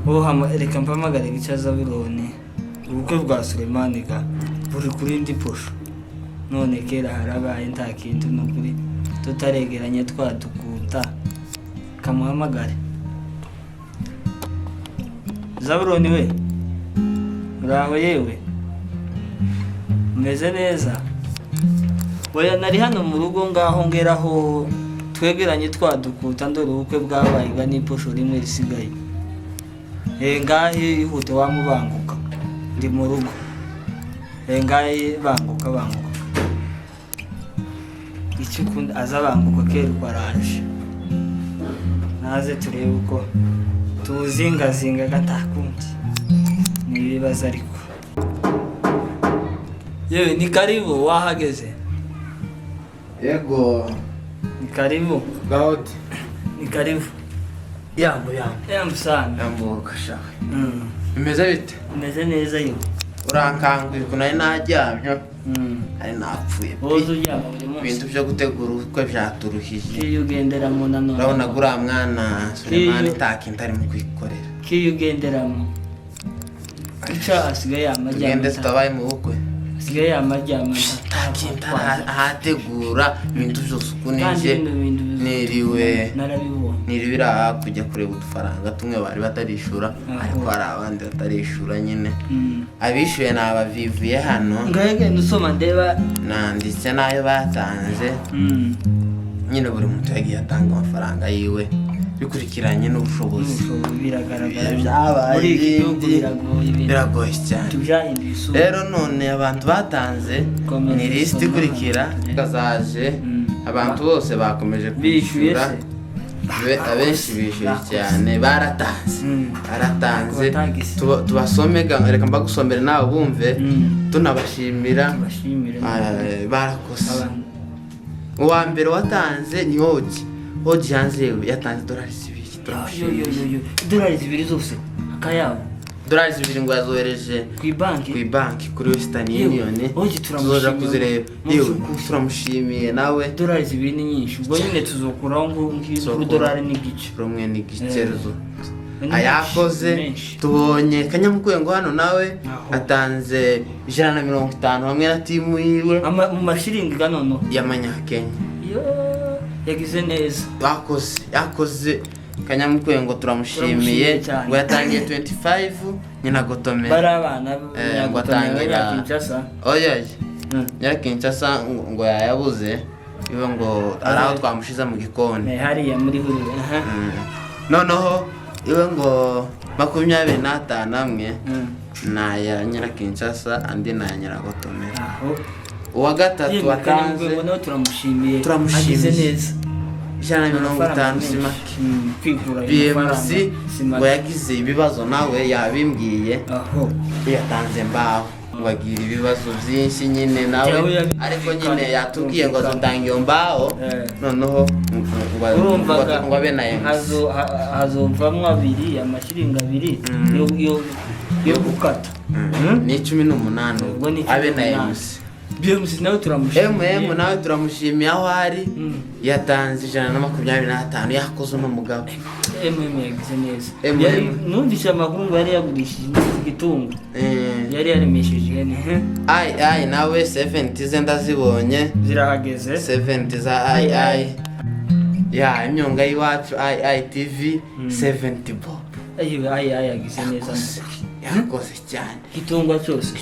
Wohama, reka mpamagare gica Zabuloni. Ubukwe bwa Sulemani ga buri kuri ndi posho. None kera harabaye nta kintu nukuri tutaregeranye twadukuta. Kamuhamagare. Zabuloni we, muraho yewe, umeze neza? Oya, nari hano mu rugo ngaho ngeraho twegeranye twadukuta, ndore ubukwe bwabaye ga n'iposho rimwe risigaye. Ngahe ihute wamubanguka, ndi mu rugo. Ngahe banguka banguka. Icyo ukunda aza banguka kera uko araje. Naze turebe uko tuwuzingazinga gatakundi. Ni ibibazo ariko. Yewe, ni karibu, wahageze. Yego. Ni karibu. Gaudi. Ni karibu. Yambo yambo. Yambo sana. Yambo kasha. Bimeze bite? Umeze neza yo. Urankanguye ukuntu nari naryamye. Nari napfuye pe. Wowe uryama buri munsi. Ibintu byo gutegura ubukwe byaturuhije. Kiyo ugenderamo nanone. Urabona ko uriya mwana Sulemani Iyo- nta kintu arimo kwikorera. Kiyo ugenderamo. Ica asigaye yamaryama. Tugende tutabaye mu bukwe. Asigaye yamaryama. Nta kintu ahategura ibintu byose uko Kandi nije bino bintu niriwe narabibonye. Niriwe kujya kureba udufaranga tumwe bari batarishura, ariko hari abandi batarishura nyine. Abishyuye ni abavivuye hano. Ngahe genda usoma ndeba. Nanditse n'ayo batanze. Nyine buri muntu yagiye atanga amafaranga yiwe bikurikiranye n'ubushobozi. N'ubushobozi biragaragara. Byabaye Muri iki gihugu ibindi. biragoye ibintu. Biragoye cyane. Byahinduye isura. Rero none abantu batanze Komeza ni lisiti usome. ikurikira kazaje. Abantu bose bakomeje Bishyuye kwishyura. se? Abenshi bishyuye Bakoze. cyane, baratanze. Baratanze. Batagisi. Tubasome reka mbagusomere nawe bumve. Tunabashimira. Tubashimire. Barakoze. Abantu. Uwa mbere watanze ni Hoji. Hoji hanze yatanze $2. Yo Turamushimiye. yo yo yo. $2 zose. Akayabo. $2 ngo yazohereje Ku banki. ku banki kuri Western Yewe, Union. Hoji turamushimiye. Tuzoja kuzireba. Mu Yewe, by'ukuri. turamushimiye nawe. $2 ni nyinshi. Ubwo nyine tuzokuraho Tuzokura. nk'idolari n'igice. Rumwe n'igice. Ruzo Ni ayakoze. menshi. Tubonye Kanyamukwe ngo hano nawe Aho. atanze 150 hamwe na timu yiwe. Mu mashiringi ga noneho. Y'amanyakenya. Yo, yagize neza. Bakoze, yakoze Kanyamukwe ngo turamushimiye. Turamushimiye cyane. Ngo yatangiye 25 nyina gotomera. Bari abana Ngo atangira Kinshasa. Oya, nyirakinshasa ngo yayabuze iwe, ngo ari aho twamushize mu gikoni. Hariya muri huriro. Aha. Noneho iwe ngo 25 amwe ni aya nyirakinshasa, andi ni aya nyiragotomera. Aho. Uwa gatatu Yewe, watanze Kanyamukwe ngo nawe turamushimiye. Turamushimiye. Agize neza. 150 si Amafaranga make. menshi. Kwigura ayo BMC mafaranga si make. ngo yagize ibibazo nawe yabimbwiye. Aho. Yatanze mbaho ngo agira ibibazo byinshi nyine nawe. Jyawe Ariko nyine yatubwiye ngo azotanga iyo mbaho. Noneho Urumvaga ngo abe na MC. Hazovamwo abiri, amashiringi abiri yo gukata. Ni 18. Ubwo ni Abe na 18. MC. BMC nawe turamushimiye. MM nawe turamushimiye aho ari. Yatanze 125, yakoze uno mugabo. MM yagize neza. MM. Numvise amakuru ngo yari yagurishije igitungo. Yari yaremesheje ihene. He? Ai ai nawe 70 ze ndazibonye. Zirahageze. 70 za ai ai ya imyonga y'iwacu, ai ai TV, 70 bob. Ayiwe, ayi ayi yagize neza. Yakoze cyane. Igitungwa cyose.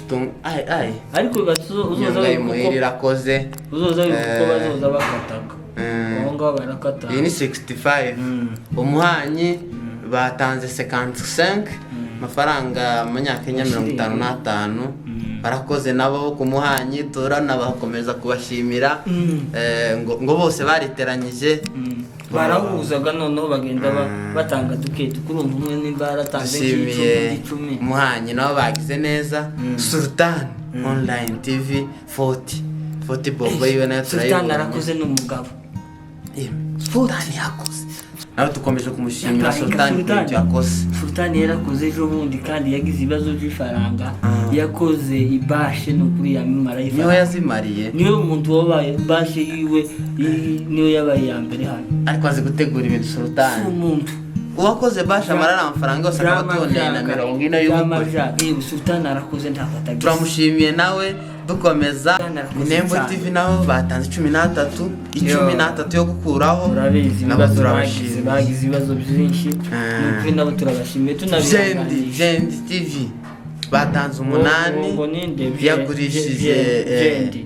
Ai ai. Ariko uzoza Imyonga wibuka y'imuhira irakoze. Uzoza wibuka uko bazoza bakataga. Aho ngaho barakata. Iyi ni 65. Umuhanyi batanze 55 amafaranga amanyakenya 55. Barakoze nabo ku muhanyi, turanabakomeza kubashimira. Ngo bose bariteranyije. Barahuzaga noneho bagenda batanga duke tukurumva umwe nimba yaratanze nk'icumi, Dushimiye undi 10. Umuhanyi nabo bagize neza. Sultan Online TV, 40 40 bobo yiwe nayo Sultan turayibonye. arakoze, ni umugabo. Sultan yakoze nawe, dukomeje kumushimira. Yabaye Sultan ku Sultan. bintu yakoze. Sultan yarakoze ejo bundi kandi yagize ibibazo by'ifaranga, yakoze ibashe ni ukuri yamimara Niho y'ifaranga. yazimariye. Niwe muntu wabaye bashe yiwe niwe yabaye iya mbere hano. Ariko azi gutegura ibintu Si Sultan. umuntu. Uwakoze basha amarara amafaranga yose akaba atuboneye na 40 y'ubukwe. Sultani arakoze, ntabwo atagize. Turamushimiye nawe. Dukomeza, Sultani arakoze Minembwe cyane. TV nabo batanze 13, 13 yo gukuraho. Urabizi, Nabo ibibazo bagize, turabashimiye. bagize ibibazo byinshi. Ni ukuri nabo turabashimiye, Jendi tunabihanganisha. Jendi TV batanze 8, Ngo ninde? Yagurishije Jendi.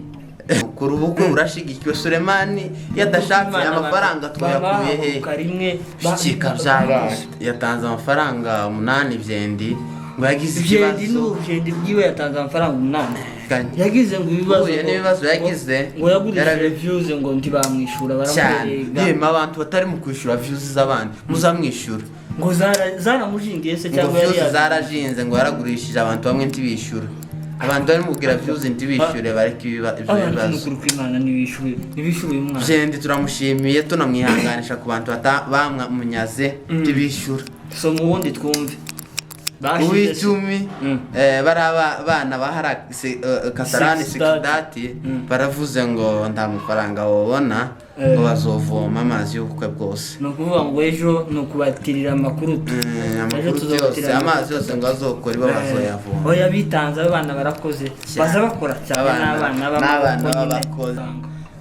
Kuri ubukwe burashigikiwe. Sulemani yadashatse amafaranga twayakuye he? Rimwe Shikika byabaye, yatanze amafaranga 8 Byendi, ngo yagize Byendi ikibazo. n'ubugende bwiwe, yatanze amafaranga 8. Kanye. Yagize ngo ibibazo Uhuye n'ibibazo yagize, ngo yagurishije views, ngo ntibamwishura, cyane. baramurega. Yemwe abantu batari mu kwishyura views z'abandi, muzamwishyura. Ngo zaramujingiye se Ngo cyangwa yari views zarajinze, ngo yaragurishije abantu bamwe ntibishyura. Abantu bari mubwira views ntibishyure, bareke ibyo Abantu bibazo. n'ukuri kw'Imana ntibishuye, ntibishuye umwana. Byendi turamushimiye, tunamwihanganisha ku bantu bamunyaze ntibishyura. Soma ubundi twumve. Bashize se. Uw'icumi, bari abana bahara Kasarani Six Dati. Sikidati, baravuze ngo nta mafaranga wabona, ngo bazovoma amazi y'ubukwe bwose. Ni ukuvuga ngo ejo ni ukubatirira amakuru tu. Ejo Amakuru yose, tuzobatirira amazi yose ngo azokora ibo bazoyavoma. Oya, bitanze abo bana, barakoze, baza bakora cyane. Abana- N'abana n'abana b'amaboko nyine. b'abakozi.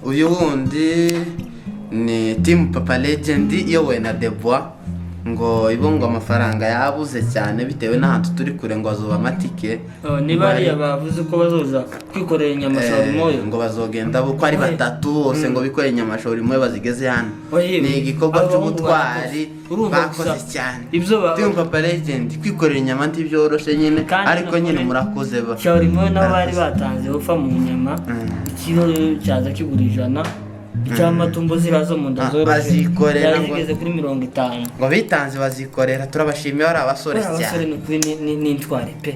Uyu wundi ni Team Papa Legend iyobowe na Debois, ngo ibo ngo amafaranga yabuze cyane bitewe n'ahantu turi kure, ngo azoba amatike. Oh, ni bariya bavuze ko bazoza kwikorera inyama shauri moyo. Ngo bazogenda bo ko ari Oya. batatu bose, ngo bikoreye inyama shauri moyo bazigeze hano. Oya, Ni igikorwa abo bahungu cy'ubutwari, barakoze. Urumva bakoze gusa cyane. Ibyo Team Papa Legend, kwikorera inyama ntibyoroshe nyine, Kandi ariko nyine nukuri murakoze ba shauri moyo nabo bari batanze upfa mu nyama, ikiro cyaza kigura 100, icy'amatumbo ziriya zo mu nda Ah, zoroshye bazikorera zari zigeze kuri 50. Ngo bitanze bazikorera, turabashimiye, bari abasore Bariya basore cyane. ni ukuri ni intwari pe.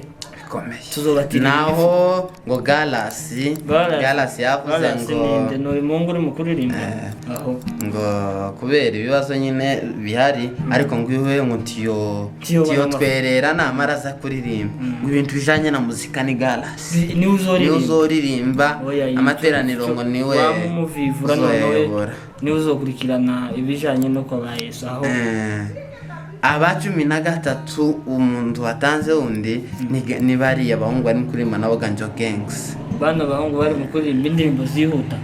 Bikomeye. Tuzobatirira. Naho ngo Galasi, Galasi yavuze Galasi ngo ninde? Ni uyu muhungu uri mu kuririmba aho. Ngo kubera ibibazo nyine bihari, ariko ngo iwe ngo ntiyo Ntiyo ntiyo banama. twerera namara aza kuririmba, ngo ibintu bijanye na muzika ni Galasi. Niwe Niwe uzoririmba. uzoririmba Oya, amateraniro, ngo niwe wamumuvivura noneho uzoyayobora. Niwe uzokurikirana ibijanye no kwa ba Yesu aho. Aba 13, umuntu watanze wundi ni bariya bahungu bari kuririmba nabo, Ganjo Gangs. Bano bahungu bari mu kuririmba indirimbo zihuta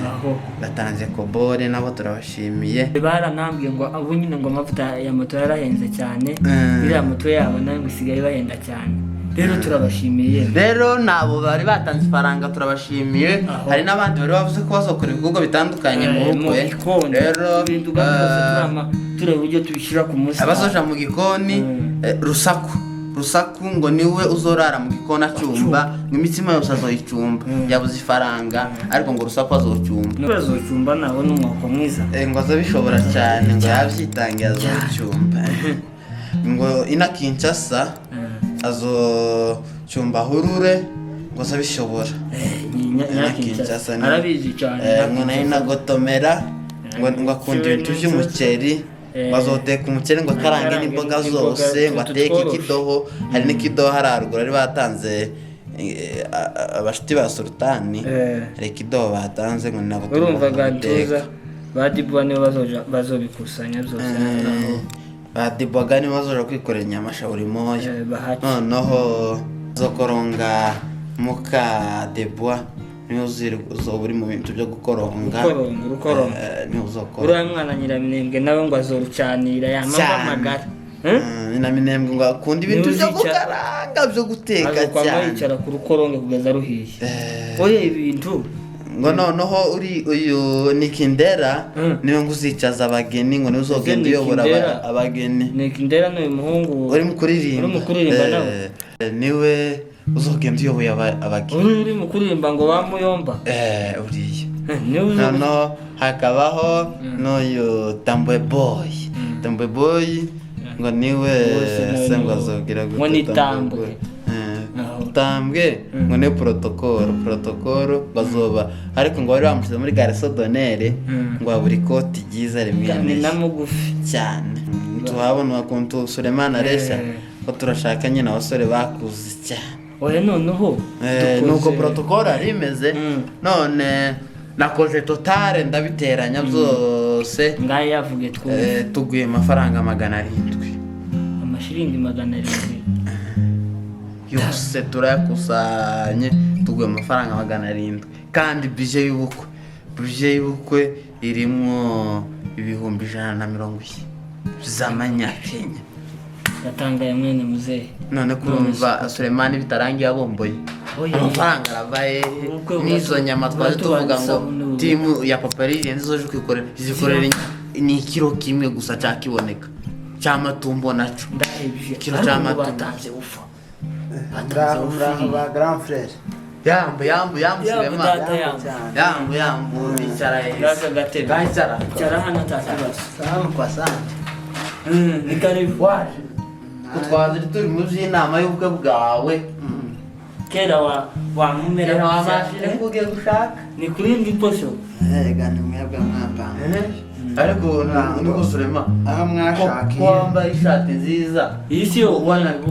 aho. Batanze kobore, nabo turabashimiye. Baranambwiye ngo abo nyine ngo amavuta ya moto yarahenze cyane, iriya moto yabo nayo ngo isigaye ibahenda cyane. Rero turabashimiye. Rero nabo bari batanze ifaranga, turabashimiye. Aho. Hari n'abandi bari bavuze ko bazokora ibikorwa bitandukanye mu mu bukwe. gikoni, Rero ibintu byose turama tureba uburyo tubishyira ku munsi. Abazoja mu gikoni, Rusaku, Rusaku ngo niwe uzorara mu gikoni acumba, ngo imitsima yose azoyicumba. Yabuze ifaranga, ariko ngo Rusaku azocumba. Bazocumba nabo n'umwuko mwiza. Ngo azabishobora cyane, ngo yabyitangiye azocumba, ngo ina Kinshasa azocumba hurure, ngo azabishobora. Ni Ina Nyakinshasa ni- arabizi cyane. Ngo nayo inagotomera, ngo akunda ibintu by'umuceri, ngo azoteka umuceri, ngo akarange Akarange n'imboga n'imboga, zose, ngo utu ateke tworoshe. ikidoho. Hari n'ikidoho hari haruguru bari batanze, abashuti ba Sultani. Hari ikidoho batanze, ngo ntabwo Urumva tugomba gatuza guteka. Ba Dibuwa nibo bazoja bazobikusanya byose aho. Ba Diboga nibo bazoja kwikorera inyama shauri moyo. Bahati. Noneho zokoronga muka Deboa niwe uzoba uri mu bintu byo gukoronga. Gukoronga, urukoronga. Niwe uzokoronga. Uriya mwana Nyiraminembwe nawe ngo azorucanira yamamagara. Nyina Minembwe ngo akunda ibintu Niwe byo uzicara- gukaranga, byo guteka Azokwama cyane. yicara ku rukoronge kugeza ruhiye. Oya, ibintu Ngo noneho uri uyu Nikindera, niwe ngo uzicaza abageni, ngo niwe uzogenda Ese uyobora Nikindera? abageni. Nikindera ni uyu muhungu Uri mu kuririmba. Uri mu kuririmba nawe? Niwe uzogenda uyoboye abageni. Uri mu kuririmba ngo bamuyomba. Uriya. Niwe uzo Noneho hakabaho n'uyu Tambwe Boy, Tambwe Boy ngo niwe Bose nawe se ngo niwe. azogira gute? Ngo ni Tambwe Tambwe. Boy. Aho. Tambwe ngo ni protokolo bazoba, ariko ngo bari bamushyize muri garçon d'honneur, ngo abura ikoti ryiza Ni rimwemereye na mugufi. Cyane. Tuhabona ukuntu Sulemani areshya, ko turashaka nyine abasore bakuze cyane. Oya, noneho Nuko protokolo yari imeze. None nakoze totale, ndabiteranya byose. yose. Ngahe yavuge twumve. Tuguye amafaranga 700. Amashiringi 700. Yose turayakusanye, tuguye amafaranga 700, kandi bije y'ubukwe irimo 140,000 z'amanyakenya. Yatangaye mwene muzehe. None kurumva Sulemani bitarangiye abomboye. Oya. Amafaranga arava hehe? Ubukwe N'izo nyama twaje buratubana tuvuga ngo isabune ubu. Timu ya Papa Legend izoje kwikorera zikorera ni ikiro kimwe gusa cyakiboneka cy'amatumbo naco. Ndahebye. Kilo Ariko ngo cy'amatungo. batanze ufa. Batanze Muraho, muraho ufa. ba grand frère. Yambu, yambu, yambu. Yambu, Sulemani. data, yambu. Cyane. Yambu, yambu, icara heza. Ngaza gatebe. Ngaho icara. Icara hano nta kibazo. Salamu kwa sana. Ni karibu. Waje kutwazira turi mu by'inama y'ubukwe bwawe. Kera wa wamumera. Kera wamashire kugiye gushaka. Ni kuri ndi posho. Ega ni mwebwe mwambanga. Ariko niko Sulema, Aho mwashakiye. ko wambaye ishati nziza. Iyi si yo.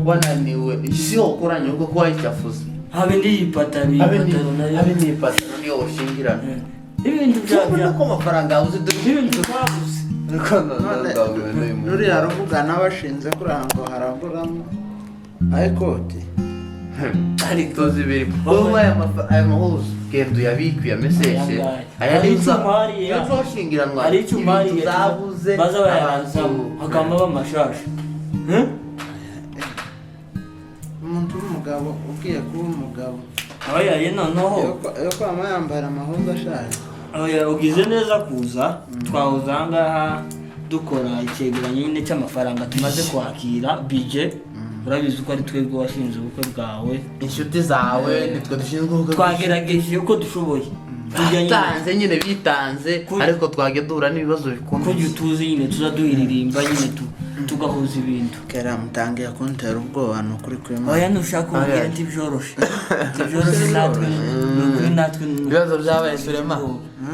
Wananiwe isi yo ukoranye ubwo ko wayicafuza. Habe ndiyipataro, iyi pataro nayo. Habe n'ipataro niyo ushingirana. Ibintu bya Tubona ko amafaranga yabuze dore. Ibintu twabuze. Niko. None ruriya rubuga n'abashinze kuriya ngo haraguramo ayikoti. Ariko Tuzi ibiri wowe aya mahuzu genda uyabike uyameseshe. Ayangaya. Aya Hari ni icyuma hariya. uzoshingiranwa. Hari icyuma Ibintu hariya zabuze. baza bayarazamo Abantu- hakaba bamashasha. Umuntu w'umugabo ugiye kuba umugabo. Oya ye noneho. Yo kwama yambara amahuzu ashaje. Oya, ugize neza kuza. Twahuza aha ngaha dukora icyegeranyo nyine cy'amafaranga tumaze kwakira bije. Urabizi ko ari twebwe washinze ubukwe bwawe. Inshuti zawe nitwe dushinzwe ubukwe. Twagerageje uko dushoboye tujya nyine Bitanze nyine, bitanze. Ariko twagiye duhura n'ibibazo bikomeye. Kujya utuzi nyine tuza duhiririmba nyine tugahuza ibintu. Kera mutangiye kuntera ubwoba, ni ukuri kw'Imana. Oya, ntushaka kubwira, ntibyoroshe, ntibyoroshe natwe, ni ukuri natwe. Ibibazo byabaye Surema,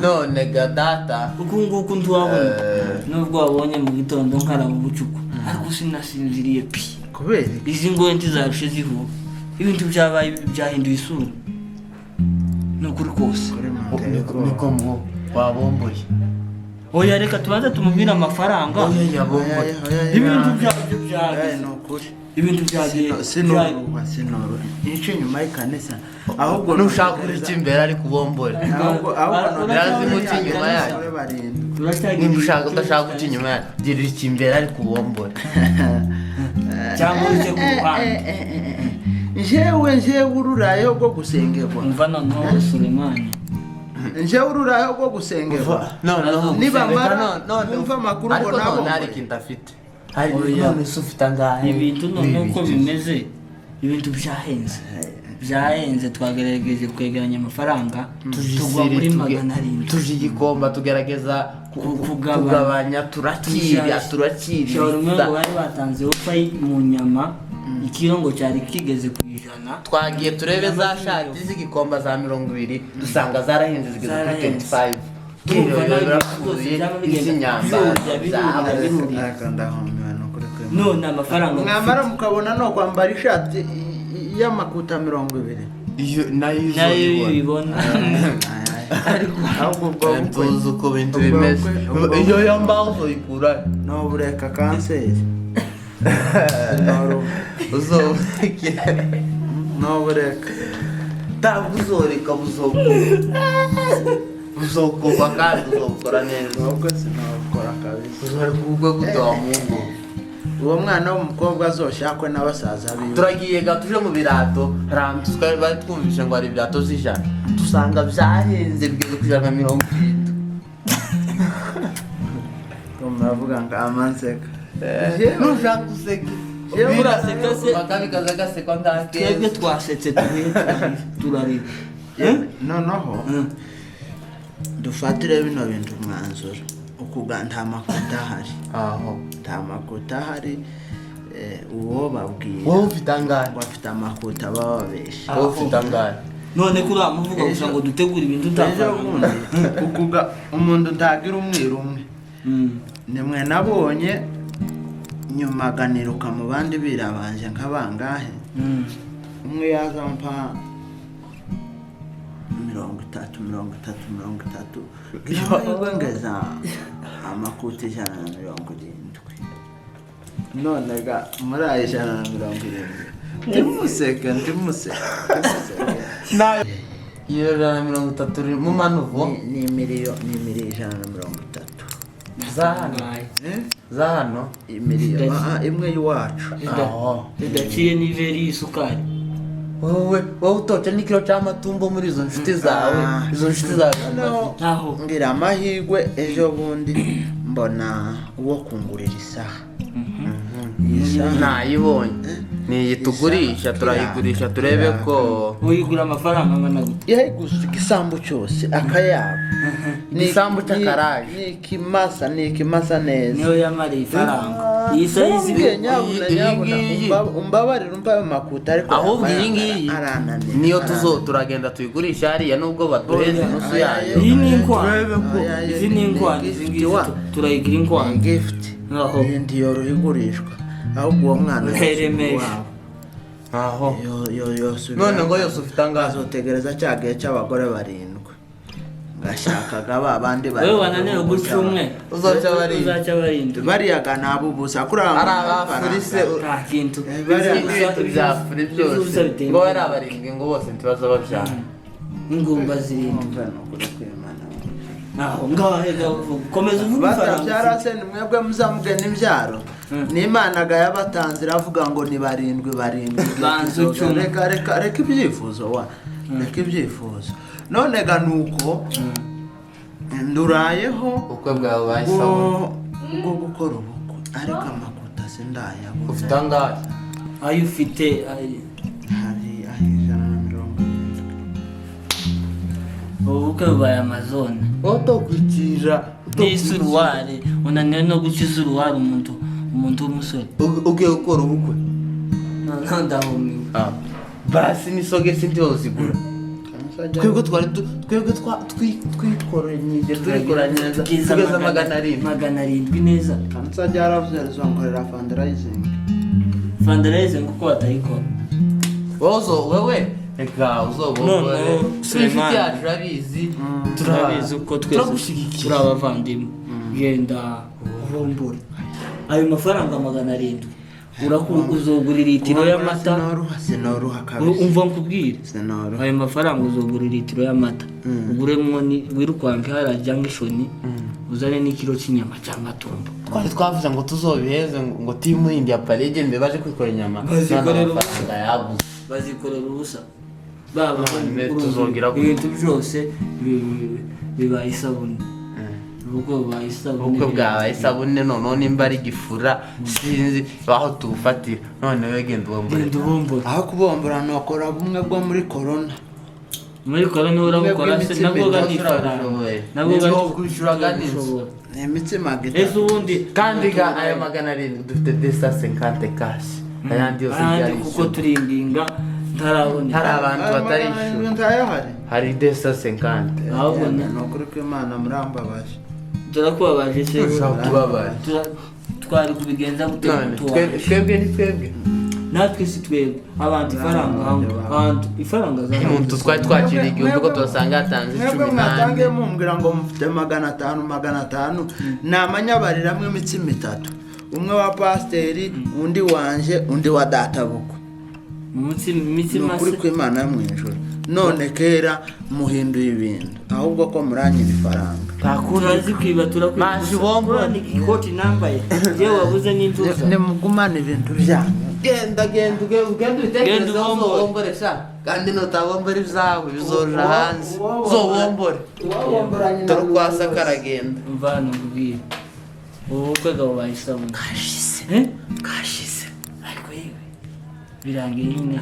none ga data. Uku nguku ntiwabona nubwo wabonye mu gitondo nkaraba ubucuku, ariko sinasinziriye pi. Kubera iki? Izi ngoye ntizarushe zihura, ibintu byabaye byahinduye isura, ni ukuri kose. Kuri muteye ubwoba. Niko mu wabomboye. Oya, reka tubanze tumubwire amafaranga. Oya, yabomboye. Oya, oya, oya. Ibintu byabyo Oya, byageze ni ukuri. Ibintu byagiye Sinorwa, sinorwa ico inyuma y'ikanisa, ahubwo Nushaka uri imbere ariko ubombore. Ahubwo Birazimuca inyuma yayo. 7. Nimba ushaka udashaka guca inyuma yayo, girira iki imbere ariko ubombore. Cyangwa uretse ku ruhande. Njewe ururayo rwo gusengerwa. Umva noneho Sulemani. Njewe ururayo rwo gusengerwa. Noneho Nibamara none bumva amakuru ngo ariko none nabomboye. hari ikintu afite. Hari Oya. none se ufite angahe? Ibintu noneho uko bimeze, ibintu byahenze, byahenze. Twagerageje kwegeranya amafaranga, tugwa muri 700. Tuje igikomba tugerageza Kugabanya. Kugabanya turakirya. Shobora umwe Turakiriza. ngo bari batanze upfa mu nyama, ikiro ngo cyari kigeze ku 100. Twagiye turebe za shati z'igikomba za 20, dusanga zarahenze zigeze kuri Zarahenze. 25. Urumva Kiro nawe birapfuye. byaba bigenda Iz'inyamba birurya, birurya, zabuze. birurya. Ariko ndahumiwe, ni ukuri kw'Imana. None amafaranga Mwamara mukabona no kwambara ishati y'amakuta 20. Iyo nayo nayo uzobibona. ubibona. Ahubwo ubwo bukwe Tuzi uko ibintu ubwo bimeze. Iyo yambaho uzoyikura. Nobureka kanseri. Uzobureke. Nobureka. Ntabwo uzoreka, buzokorwa kandi uzobukora neza. Ubwo sinabukora kabisa. Uzoreka ubukwe gute wa mungu? Uwo mwana w'umukobwa azoshakwe na basaza biwe. Turagiye ga tuje mu birato, hari ahantu twari bari twumvise ngo hari ibirato z'ijana, dusanga byahenze bigeze ku 170. Muravuga ngo amanseka. Nushaka useke. Jewe uraseka se? Bakabikaza gasekwa Twebwe ndakeza. twasetse tuhuye turarira. Noneho dufatire bino bintu umwanzuro ukuga nta makuta ahari. Aho. Nta makuta ahari, uwo babwira Wowe ufite angahe? ngo afite amakuta baba babesha. Wowe ufite angahe? None ko uriya muvuga gusa ngo dutegure ibintu Ejo utafaranga. bundi ukuga umuntu ntagira umwiru umwe. Nimwe nabonye nyuma ganiruka mu bandi birabanje nka bangahe, umwe yazampa 30 30 30, ngira amahirwe ngeza amakuti 170. None ga muri ayo 170, ndimuseke, ndimuseke, ndimuseke. Iyo 130 uri mu manuvo. Ni 130,000,000. Za hano? Za hano? Imiliyo imwe y'iwacu. Aho. Zidaciye n'iveri y'isukari. Wowe utoca n'ikiro cy'amatumbo muri izo nshuti zawe. Izo nshuti zawe. Noneho Ntaho. ngira amahirwe ejo bundi mbona uwo kungurira isaha. Iyi saha Nayibonye, ni iyi tugurisha, turayigurisha turebe ko Uyigura amafaranga angana gute? Yayiguze igisambu cyose akayabo. Igisambu cy'akaraje. Ni ikimasa, ni ikimasa neza. Niyo yamariye ifaranga iyi sayizi. Mbwiye nyabuna, Iyi nyabuna, ngiyi. Umbabarire umpe ayo makuta, ariko Ahubwo iyi amafaranga ngiyi arananira, niyo arananira. tuzo turagenda tuyigurisha hariya nubwo baduheze nusu yayo. Iyi ni inkwano. Turebe ko Izi ni inkwano, izi ngizi turayigira inkwano. Ni gift. Aho. Iyi ntiyoroha igurishwa, ahubwo uwo mwana Urayiremesha. iwabo. Aho. Yo None ngo yose ufite angahe? Azotegereza cya gihe cy'abagore barindwi, ngashakaga ba bandi Wowe wananiwe guca umwe. Uzoca barindwi. Uzaca barindwi. Bariyaga nabo ubusa kuri aba Ari abafurise. Nta kintu. Bariya- Ibintu bya furi byose ngo bari abarindwi, ngo bose ntibaza babyara. Ingumba zirindwi. Aho ngaho komeza uvuge ifaranga. Batabyara se ni mwebwe muzamugena imbyaro? N'Imana ga yabatanze iravuga ngo ni barindwi barindwi. Banza ucume. Reka, reka, reka ibyifuzo wa, reka ibyifuzo. None ga nuko ndurayeho. Ubukwe bwawe bahisemo. Bwo gukora ubukwe, ariko amakuta sindayabona. Ufite angahe? Ayo ufite Hari aho 170. Ubu bukwe bubaye amazone. Wowe utokwikira. N'isuruwari unaniwe no guca isuruwari, umuntu w'umusore. Ugiye gukora ubukwe. Noneho ndahumiwe. Basi n'isogesi ntiyozigura. Twebwe twari twebwe twikoranyije, turikoranyiriza Tugeze tugeze 700. 700 neza. Kanisa ryaravuze rizonkorera fundraising. Fundraising kuko batayikora. Wowe wewe reka uzobombore. Noneho, Turi inshuti Suleiman. yacu, urabizi. Turabizi uko twese Turagushyigikiye. turi abavandimwe. Genda ubumbure ayo mafaranga 700, uzogura litiro y'amata. Sinoroha, sinoroha kabisa. Umva nkubwire. Sinoroha. Ayo mafaranga uzogura litiro y'amata, uguremwo wirukwanke hariya junction, uzane n'ikiro cy'inyama cy'amatumbo. Twari twavuze ngo tuzobiheze ngo timu yindi ya paregende baje kwikorera inyama. Bazikorera None ubusa. amafaranga yabuze. Bazikorera ubusa baba. None tuzongera gute? Ibintu byose bibaye isabune, ubukwe bubaye isabune. Ubukwe bwawe isabune. Noneho nimba ari igifura sinzi aho tubufatira. None we genda ubombore. Genda ubumbure. Aho kubombora nokora bumwe bwo muri corona. Muri korona urabukora se nabwo Bumwe ganifaranga. bw'imitsima. Nabwo Nibwo kwishyura ganinzu. Ushobora. Ni imitsima Ese gitatu. ubundi Kandi ga ayo 700 dufite 250 cash, ayandi yose Ahandi byari kuko turindinga ntaraboneka. Hari abantu Ayo batarishyura. 700 ntayahari. Hari 250. Ahubwo Ni ukuri kw'Imana murambabaje. Turakubabaje se? Turashaka kubabaza. Twari kubigenza gute? None Tuwaje. twebwe ni twebwe. Natwe si twebwe abantu ifaranga abantu ifaranga za Umuntu twari twakiriye 1000 ko tuhasanga yatanze Mwebwe 14. mwatangiye mumbwira ngo mufite 500 500, ni amanyabariramo imitsima itatu: umwe wa pasiteri, undi wanje, undi wa databukwe. Umunsi Ni imitsima ukuri se kw'Imana yo mu ijuru, none kera muhinduye ibintu, ahubwo ko muranyira ifaranga. Turazi kwiba, turakwiba. Mazi bombone. Urabona ikoti nambaye yewe wabuze n'intuza. Nimugumane ibintu byanyu. Genda, genda, ugenda, ugenda ubitekerezeho. Genda ubombore. Uzobombore sha, kandi nutabombora ibyawe bizoja hanze. Uzobombore, dore ukwasa karagenda. Umva hano nkubwire, ubu bukwe bwawe bubaye isabune. Kashize. Eh? Kashize. Ariko yewe birangiye nyine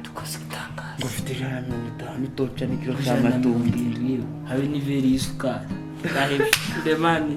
dukoze igitangaza. Ngo ufite 150 utoca n'ikiro 170 cy'amatumbi. yewe habe n'iveri y'isukari. Ndahebye Sulemani.